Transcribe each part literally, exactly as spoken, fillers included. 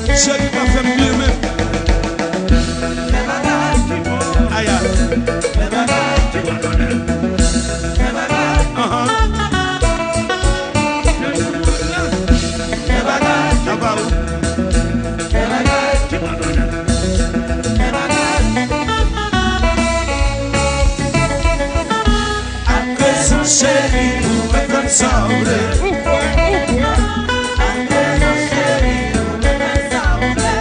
Cheri pa fè m byen menm. Aya. Ahan. Apa ou. Aprezan cheri, ou mèt fè m sa w vle. Aprezan cheri, ou mèt fè m sa w vle.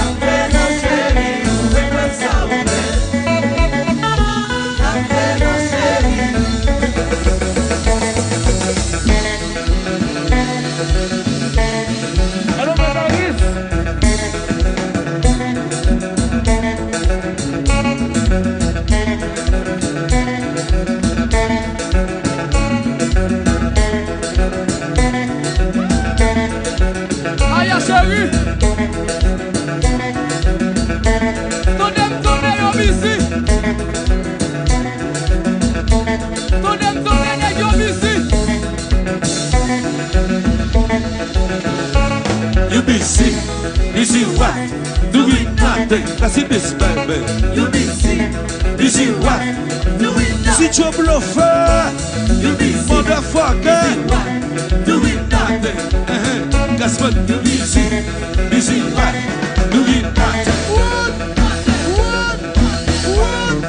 Aprezan cheri, ou mèt fè m sa w vle. Aprezan cheri. Allo, Mataris! Aya cheri! Tande m tande yo bizi! Tande m tande nèg yo bizi! You busy, busy what? Doing nothing. That's it, this baby. You busy, busy what? Doing nothing. Si tu bluffer, you busy, motherfucker. Busy what? Doing nothing. Uh-huh. That's what you busy, busy what? Doing nothing. What? What?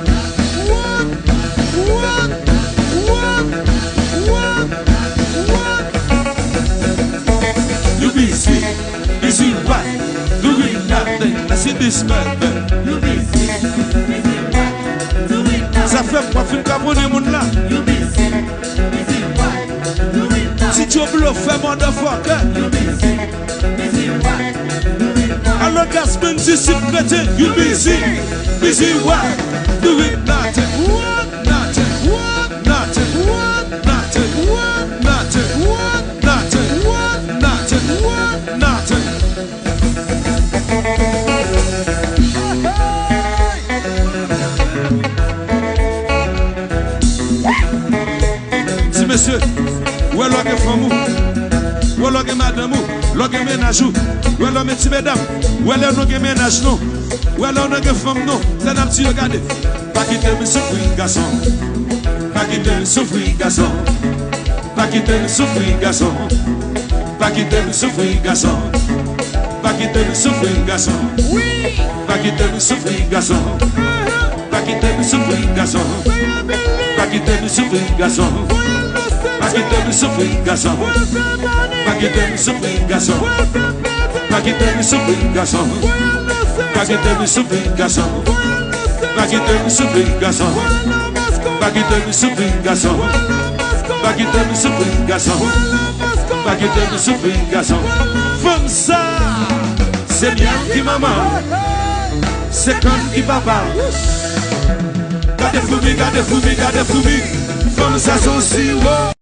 You busy, busy what? Doing nothing. That's it, this man. You busy, busy what? Doing nothing. Sa fè m pa fin kaponnen moun la. You busy, busy what? Doing nothing. Si tu bluffer, motherfucker. You busy, busy what? Doing nothing. Alò, Gaspin, si si kreten, you busy, busy what? Doing nothing. What? Nothing. What? Nothing. What? Nothing. What? Nothing. What? Nothing. What? Nothing. What? Nothing. Ti mesye, ou wè lè w gen fanm ou, ou wè lè w gen madanm ou, lè w gen mennaj ou, ou wè lè w gen ti medam, ou wè lè nou gen mennaj nou, ou wè lè nou gen fanm nou, sa n ap di yo gade. Pa kite m soufri gason. Pa kite m soufri gason. Pa kite m soufri gason. Pa kite m soufri gason. Pa kite m soufri gason. Wi. Pa kite m soufri gason. Ahan. Pa kite m soufri gason. Voye Billy. Pa kite m soufri gason. Voye Losè. Pa kite m soufri gason. Voye Fèmani. Pa kite m soufri gason. Voye Fèmani. Pa kite m soufri gason. Voye Losè. Pa kite m soufri gason. Voye Losè. Pa kite m soufri gason. Voye Losè. Pa kite m soufri gason. Pa kite m soufri gason. Pa kite m soufri gason. Fanm sa, se myèl ki manman, se kann ki papa. Gade foumi, gade foumi, gade foumi. Fanm sa se yon siwo.